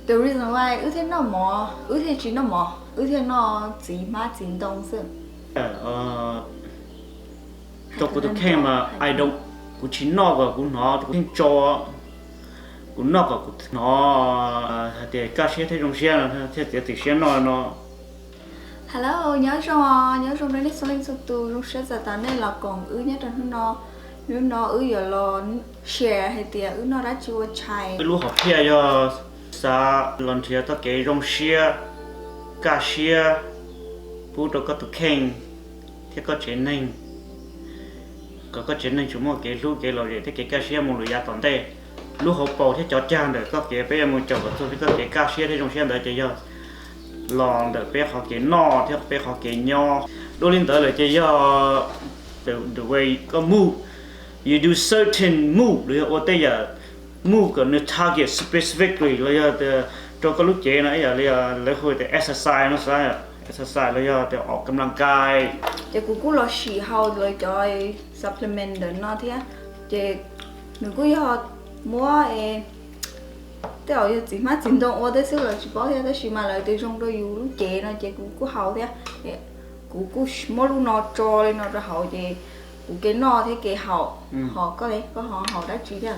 The reason why wb thiaj noj mov, wb thiaj tsis noj mov, wb thiaj noj txiv hmab txiv ntoo xwb. Rau kuv tus kheej mas I don't, kuv tsis noj kom kuv hnov, kuv yeej tso, kuv noj kom kuv hnov hais tias kaj siab thiab zoo siab no thiaj txiav txim siab noj no. Hello, nyob zoo, nyob zoo rau nej txhua leej txhua tus, zoo siab txais tos nej los koom wb nyob rau hnub no. Hnub no wb yuav los share hais tias wb noj dab tsi ua tshais. Wb lub hom phiaj yog xav los nrhiav txoj kev zoo siab, kaj siab pub rau koj tus kheej thiab koj tsev neeg, kom koj tsev neeg tsuas muaj kev hlub kev lom zem thiab kev kaj siab mus lawm yav tom ntej. Lub hauv paus thiab cov cag ntawm txoj kev peb yuav mus caum kom txog txoj kev kaj siab thiab zoo siab ntawd ces yog los ntawm peb qhov kev noj thiab peb qhov kev nyob. Dua li ntawd lawm ces yog the way koj move, you do certain move los yog ua tej yam move kom nws target specifically los yog tias rau koj lub cev no ib yam li lawv hu tias exercise no xav, exercise los yog tiasออกกำลังกาย. Ces kuv kuj los sim haus lawv cov supplement ntawm no thiab, ces nws kuj yog muab tej zaum yog txiv hmab txiv ntoo ua tej xwb los tsis paub thiab, tab sis mas lawv tias zoo rau yus lub cev no ces kuv kuj haus thiab. Kuv kuj muab lub no tso li no rau hauv ces kuv kev noj thiab kev haus. Ho koj, koj ho haus dab tsi thiab?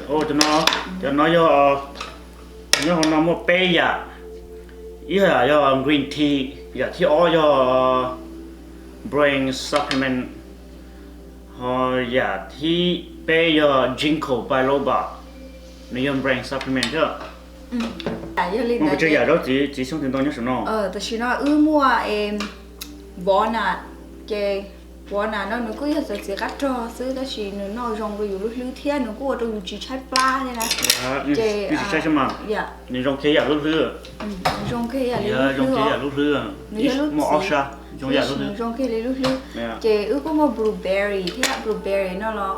Cov no, cov no yog, nyob hauv no muaj peb yam. Ib yam yog green tea, yam thib ob yog brain supplement, ho yam thib peb yog ginkgo biloba, nws yog brain supplement thiab. Yog li ntawd, yam zaub txiv, txiv xyoob txiv ntoo nyob saum no. Tam sim no wb muaj walnut, ces walnut no nws kuj yog txiv qab rog xwb tab sis nws noj zoo rau yus lub hlwb thiab nws kuj ua rau yus tsis tshaib plab thiab na. Ces nws zoo kiag yam lub hlwb, zoo kiag yam li lub hlwb, nws yog lub txiv, nws zoo kiag li lub hlwb. Ces wb kuj muaj blueberry thiab, blueberry no los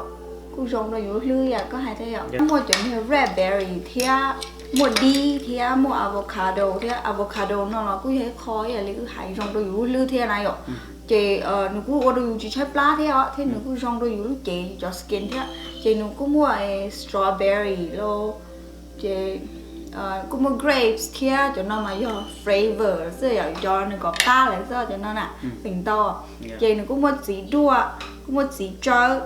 kuj zoo rau yus lub hlwb yam koj hais thiab yom. Muaj cov niag raspberry thiab, muaj dib thiab, muaj avocado thiab. Avocado no los kuj yog ib qho ib yam li wb hais zoo rau yus lub hlwb thiab na yom. Ces nws kuj ua rau yus tsis tshaib plab thiab os, thiab nws kuj zoo rau yus lub cev cov skin thiab. Ces nws kuj muaj strawberry los, ces kuj muaj grapes thiab, cov no mas yog flavor xwb yom, cov nws kom qab lawm xwb cov no na, feem ntau. Ces nws kuj muaj txiv duaj, kuj muaj txiv tsawb.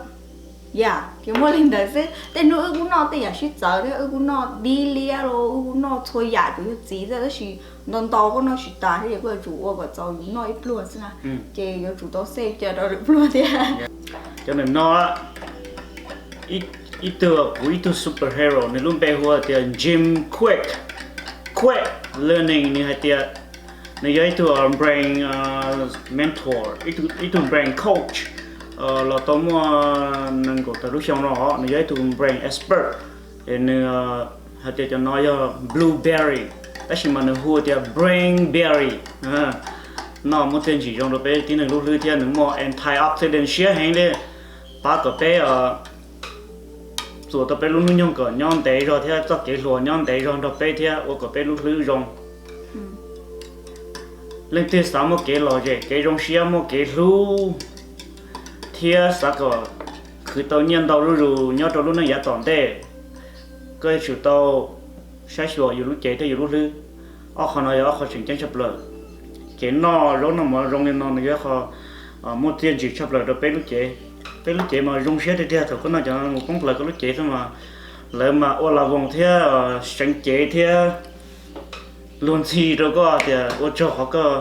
Yam ces muaj li ntawd xwb, tej hnub wb kuj noj tej yam sib txawv thiab, wb kuj noj dib liab los wb kuj noj txhua yam ces yog txiv xwb, tab sis ntau ntau koj noj tsis tas thiab ces koj yuav tsum ua kom txaus yus noj ib pluag xwb na. Ces yuav tsum tau save cia rau lwm pluag thiab. Cov ntawm no, ib tug, kuv ib tug superhero, nws lub npe hu tias Jim Kwik. Kwik Learning, nws hais tias nws yog ib tug brain mentor, ib tug brain coach los tau muaj nees nkaum tawm lub xyoo no, nws yog ib tug brain expert. Es nws hais tias cov no yog blueberry, tab sis mas nws hu tias brain berry. Noj muaj txiaj ntsig zoo rau peb tib neeg lub hlwb thiab nws muaj antioxidant siab heev li, pab kom peb, txuas tau peb lub hnub nyoog kom nyob ntev zog thiab txoj kev hluas nyob ntev zog nrog peb thiab ua kom peb lub hlwb zoo. Leej twg xav muaj kev lom zem, kev zoo siab, muaj kev hlub, thiab xav kom khwv tau nyiaj ntau zuj zus nyob rau lub neej yav tom ntej, koj yuav tsum tau saib xyuas yus lub cev thiab yus lub hlwb. Ob qho no yog ob qho tseem ceeb tshaj plaws. Kev noj zaub noj mov zoo li no nws yog qho muaj txiaj ntsig tshaj plaws rau peb lub cev. Peb lub cev mas zoo siab tiag tiag thaum koj noj cov mus poob plaws koj lub cev xwb mas lawv mas ua las voos thiab seev cev thiab luag ntxhi rau koj tias ua tsaug qhov koj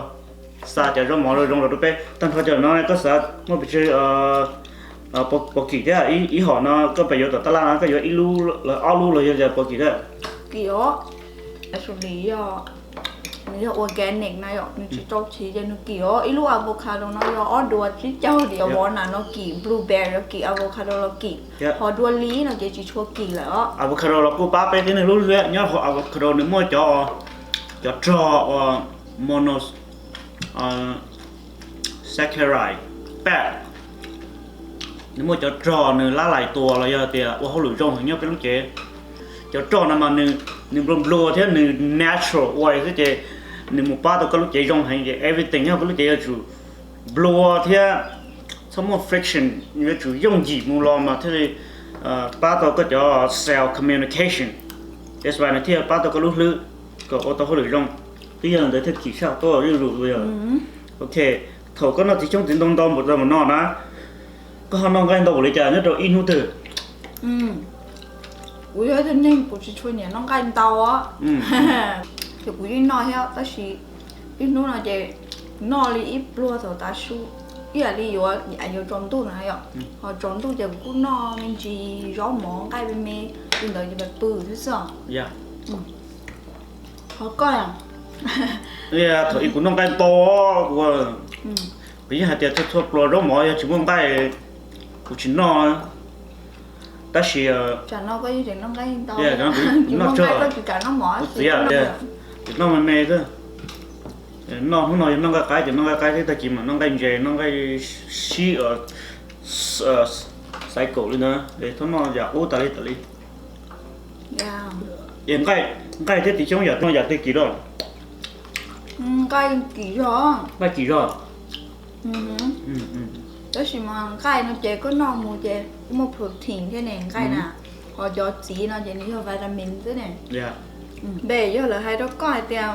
xa cov zaub mov zoo los rau peb. Tag nrho cov no koj xav muaj pes tsawg pov kim thiab? Ib hom no koj pes yuav tom tab laj no koj yuav ib lub los ob lub los yog pov kim thiab? Kim os, actually yog, nws yog organic na yom, nws tsis rau chiv ces nws kim os. Ib lub avocado no yog ob duas tsib caug diam, walnut no kim, blueberry los kim, avocado los kim, ho dua li no ces tsis tshua kim lawm os. Avocado los kuj pab peb tib neeg lub hlwb nyob hauv avocado nws muaj cov, cov rog uas monosaccharide fat, nws muaj cov rog nws lab lais tua los yog tias ua hauj lwm zoo heev nyob peb lub cev. Cov rog no mas nws nplua nplua thiab nws natural way xwb ces nws mus pab tau koj lub cev zoo heev ces everything nyob koj lub cev yuav tsum nplua thiab txhob muaj friction, yuav tsum yooj yim mus los mas thiaj li pab tau koj cov cell communication. That's why nws thiaj pab tau koj lub hlwb kom ua tau hauj lwm zoo. Twb yog li ntawd thiaj kim sab tuaj zuj zus yog. Ok, thaum koj noj txiv xyoob txiv ntoo ntau npaum ntawd no na, koj ho noj nqaij ntau npaum li cas nyob rau ib hnub twg? Kuv yog ib tug neeg kuv tsis tshua nyiam noj nqaij ntau os. Ces kuv yeej noj thiab tab sis ib hnub no ces noj li ib pluag thaum tav su, ib yam li yuav yuav tsaus ntuj na yom, ho tsaus ntuj ces kuv kuj noj me ntsis zaub mov nqaij me me li ntawd ces pw thiab xwb. Ho koj? Thaum ub kuv noj nqaij ntau, kuv yeej hais tias txhua txhua pluas zaub mov yog tsis muaj nqaij kuv tsis noj. Tab sis kuv noj tsuag, kuv txiv, kuv noj me me xwb. Noj hnub no yog noj nqaij qaib ces noj nqaij qaib thiab, tag kis mam noj nqaij ntses, noj nqaij sib, xaiv kaum li ntawd, txhob noj yam ub tas li tas li. Es nqaij thiab txiv xyoob yam no yam twg kim loj? Nqaij kim zog. Nqaij kim zog. Tab sis mas nqaij no ces koj noj mus ces muaj protein thiab ne nqaij na, ho cov txiv no ces nws yog vitamin xwb ne. Npe yog lawv hais rau koj hais tias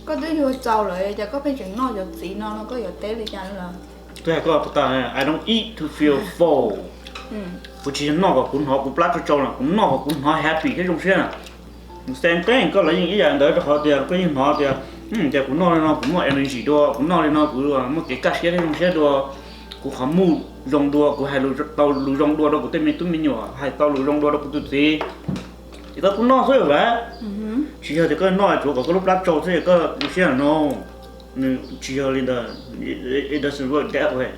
koj twb yuav txaus lawm cas koj pheej tseem noj cov txiv no no, koj yuav teb li cas lawm? Twb hais koj puas tas, I don't eat to feel full. Kuv tsis yog noj kom kuv hnov kuv plab tsau tsau na, kuv noj kom kuv hnov happy thiab zoo siab na. Same thing, koj los yeej ib yam ntawd rau qhov tias koj yeej hnov tias, ces kuv noj li no kuv muaj energy dua, kuv noj li no kuv muaj kev kaj siab thiab zoo siab dua, kuv qhov mood zoo dua, kuv hais tau lus zoo dua rau kuv tej me tub me nyuam, hais tau lus zoo dua rau kuv tus txiv. Ces koj kuj noj xwb lawm. Tsis yog tias koj noj tsuav kom koj lub plab tsau xwb koj zoo siab no. Nws tsis yog li ntawd, it doesn't work that way.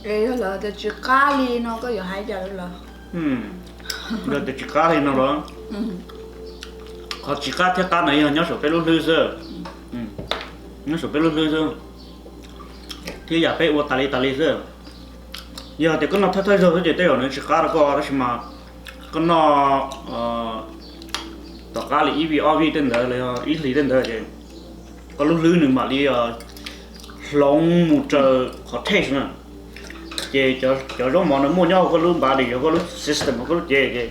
Es yog lawv tias tsis qab li no koj yuav hais cas rau lawv? Yog tias tsis qab li no los, qhov tsis qab thiab qab no yog nyob saum peb lub hlwb xwb. Nyob saum peb lub hlwb xwb, thiab yam peb ua tas li tas li xwb. Yog tias koj noj thawj thawj zaug xwb ces tej zaum nws tsis qab rau koj, tab sis mas koj noj tom qab li ib vij ob vij tej ntawd los yog ib hlis tej ntawd ces koj lub hlwb nws mam li hloov mus raws qhov taste na. Ces cov zaub mov no muaj nyob hauv koj lub body, hauv koj lub system, hauv koj lub cev ces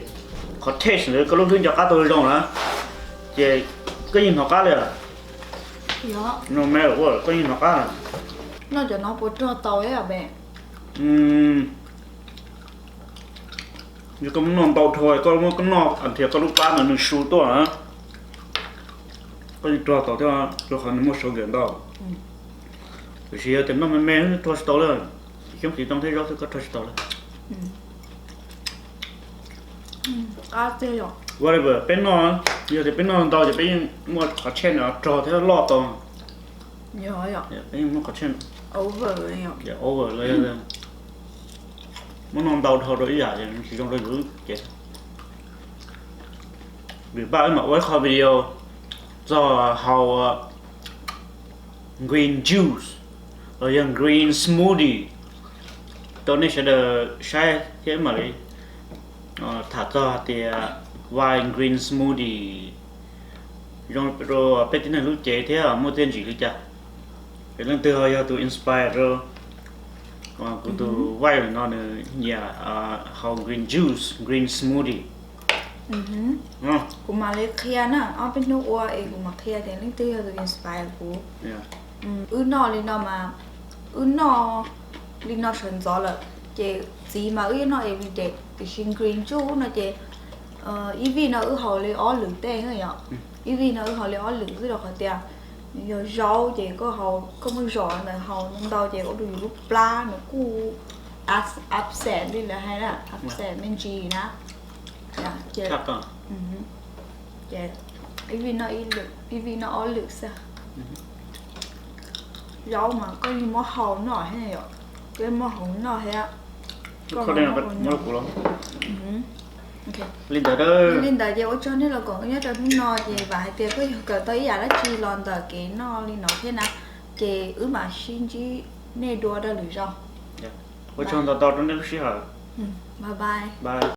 qhov taste ntawd koj lub hlwb nco qab tau zoo na, ces koj yeej hnov qab li. No me, koj yeej hnov qab. Noj cov no puas rog tau? Yog koj muab noj ntau dhau, koj muab koj noj nrhiav koj lub plab ntawd nws su tuaj na, koj yeej rog tau thiab, rau qhov nws muaj sugar ntau. Tiam sis yog tias noj me me rog tsis tau li, xyoob txiv ntoo thiab zaub xwb koj rog tsis tau li. Whatever, peb noj, yog tias peb noj ntau ces peb yeej muaj qhov chance rog thiab loj tau. Peb yeej muaj qhov chance over los yog muab noj ntau dhau rau ib yam ces tsis zoo rau yus lub cev. Vim npaj wb mam ua ib qho video txog haus green juice los yog green smoothie rau nej sawv daws saib thiab mam li tham txog hais tias why green smoothie zoo rau peb tib neeg lub cev thiab muaj txiaj ntsig li cas. Es leej twg ho yog tus inspire rau kuv tus viral no nws nyiam haus green juice, green smoothie. Kuv mam li qhia na, ob peb hnub ua es kuv mam qhia tias leej twg yog tus inspire kuv. Wb noj li no mas, wb noj li no sawv ntxov lawm, ces txiv mas wb noj everyday, tiam sis green juice no ces ib vij no wb haus li ob lwm tej yom. Ib vij no wb haus li ob lwm xwb rau qhov tias yog zaub ces koj haus, koj muab zom ntawd haus ntau ces ua rau yus lub plab nws kuj upset li lawv hais na, upset me ntsis na. Ces ib vij noj ob lwm xwb. Zaub mas koj yeej muab haus noj thiab yom, koj yeej muab haus noj thiab. Li ntawd ces ua tsaug nej los koom nyob rau hnub no, ces vam hais tias koj yog kawm tau ib yam dab tsi los ntawm kev noj li no thiab na, ces wb mam sib ntsib nej dua rau lwm zaus. Ua tsaug ntau ntau rau nej lub sij hawm. Bye bye.